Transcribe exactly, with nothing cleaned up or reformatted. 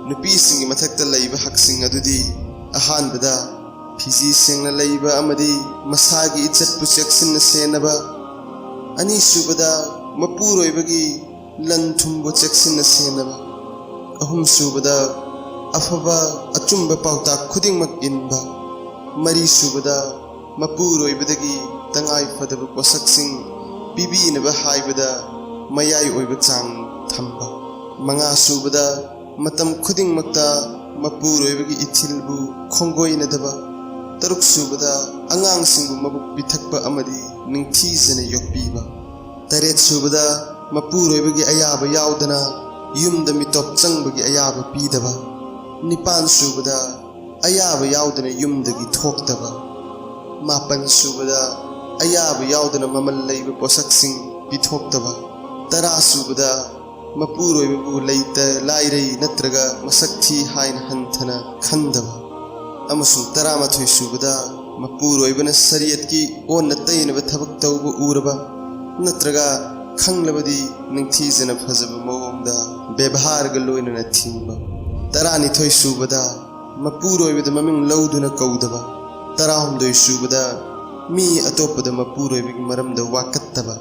ꯅꯨꯄꯤꯁꯤꯡꯒꯤ ꯃꯊꯛꯇ ꯂꯩꯕ ꯍꯛꯁꯤꯡ ꯑꯗꯨꯗꯤ, ꯑꯍꯥꯟꯕꯗ, ꯐꯤꯖꯤ ꯁꯦꯡꯅ ꯂꯩꯕ ꯑꯃꯗꯤ ꯃꯁꯥꯒꯤ ꯏꯖꯠꯄꯨ ꯆꯦꯛꯁꯤꯟꯅ ꯁꯦꯟꯅꯕ, ꯑꯅꯤꯁꯨꯕꯗ, ꯃꯄꯨꯔꯣꯏꯕꯒꯤ ꯂꯟ ꯊꯨꯝꯕꯨ ꯆꯦꯛꯁꯤꯟꯅ ꯁꯦꯟꯅꯕ, ꯑꯍꯨꯝꯁꯨꯕꯗ, ꯑꯐꯕ ꯑꯆꯨꯝꯕ ꯄꯥꯎꯇꯥꯛ ꯈꯨꯗꯤꯡꯃꯛ ꯏꯟꯕ, ꯃꯔꯤꯁꯨꯕꯗ, ꯃꯄꯨꯔꯣꯏꯕꯗꯒꯤ ꯇꯉꯥꯏ ꯐꯗꯕ ꯄꯣꯠꯁꯛꯁꯤꯡ ꯄꯤꯕꯤꯅꯕ ꯍꯥꯏꯕꯗ ꯃꯌꯥꯏ ꯑꯣꯏꯕ ꯆꯥꯡ ꯊꯝꯕ, ꯃꯉꯥꯁꯨꯕꯗ, ꯃꯇꯝ ꯈꯨꯗꯤꯡꯃꯛꯇ ꯃꯄꯨꯔꯣꯏꯕꯒꯤ ꯏꯊꯤꯜꯕꯨ ꯈꯣꯡꯒꯣꯏꯅꯗꯕ, ꯇꯔꯨꯛꯁꯨꯕꯗ, ꯑꯉꯥꯡꯁꯤꯡꯕꯨ ꯃꯕꯨꯛ ꯄꯤꯊꯛꯄ ꯑꯃꯗꯤ ꯅꯤꯡꯊꯤꯖꯅ ꯌꯣꯛꯄꯤꯕ, ꯇꯔꯦꯠꯁꯨꯕꯗ, ꯃꯄꯨꯔꯣꯏꯕꯒꯤ ꯑꯌꯥꯕ ꯌꯥꯎꯗꯅ ꯌꯨꯝꯗ ꯃꯤꯇꯣꯞ ꯆꯪꯕꯒꯤ ꯑꯌꯥꯕ ꯄꯤꯗꯕ, ꯅꯤꯄꯥꯟꯁꯨꯕꯗ, ꯑꯌꯥꯕ ꯌꯥꯎꯗꯅ ꯌꯨꯝꯗꯒꯤ ꯊꯣꯛꯇꯕ, ꯃꯥꯄꯟꯁꯨꯕꯗ, ꯑꯌꯥꯕ ꯌꯥꯎꯗꯅ ꯃꯃꯜ ꯂꯩꯕ ꯄꯣꯠꯁꯛꯁꯤꯡ ꯄꯤꯊꯣꯛꯇꯕ, ꯇꯔꯥꯁꯨꯕꯗ, ꯃꯄꯨꯔꯣꯏꯕꯕꯨ ꯂꯩꯇ ꯂꯥꯏꯔꯩ ꯅꯠꯇ꯭ꯔꯒ ꯃꯁꯛ ꯊꯤ ꯍꯥꯏꯅ ꯍꯟꯊꯅ ꯈꯟꯗꯕ, ꯑꯃꯁꯨꯡ ꯇꯔꯥꯃꯥꯊꯣꯏ ꯁꯨꯕꯗ, ꯃꯄꯨꯔꯣꯏꯕꯅ ꯁꯔꯤꯌꯠꯀꯤ ꯑꯣꯟꯅ ꯇꯩꯅꯕ ꯊꯕꯛ ꯇꯧꯕ ꯎꯔꯕ ꯅꯠꯇ꯭ꯔꯒ ꯈꯪꯂꯕꯗꯤ ꯅꯤꯡꯊꯤꯖꯅ ꯐꯖꯕ ꯃꯑꯣꯡꯗ ꯕꯦꯕꯍꯥꯔꯒ ꯂꯣꯏꯅꯅ ꯊꯤꯡꯕ, ꯇꯔꯥꯅꯤꯊꯣꯏ ꯁꯨꯕꯗ, ꯃꯄꯨꯔꯣꯏꯕꯗ ꯃꯃꯤꯡ ꯂꯧꯗꯨꯅ ꯀꯧꯗꯕ, ꯇꯔꯥꯍꯨꯝꯗꯣꯏ ꯁꯨꯕꯗ, ꯃꯤ ꯑꯇꯣꯞꯄꯗ ꯃꯄꯨꯔꯣꯏꯕꯒꯤ ꯃꯔꯝꯗ ꯋꯥꯀꯠꯇꯕ,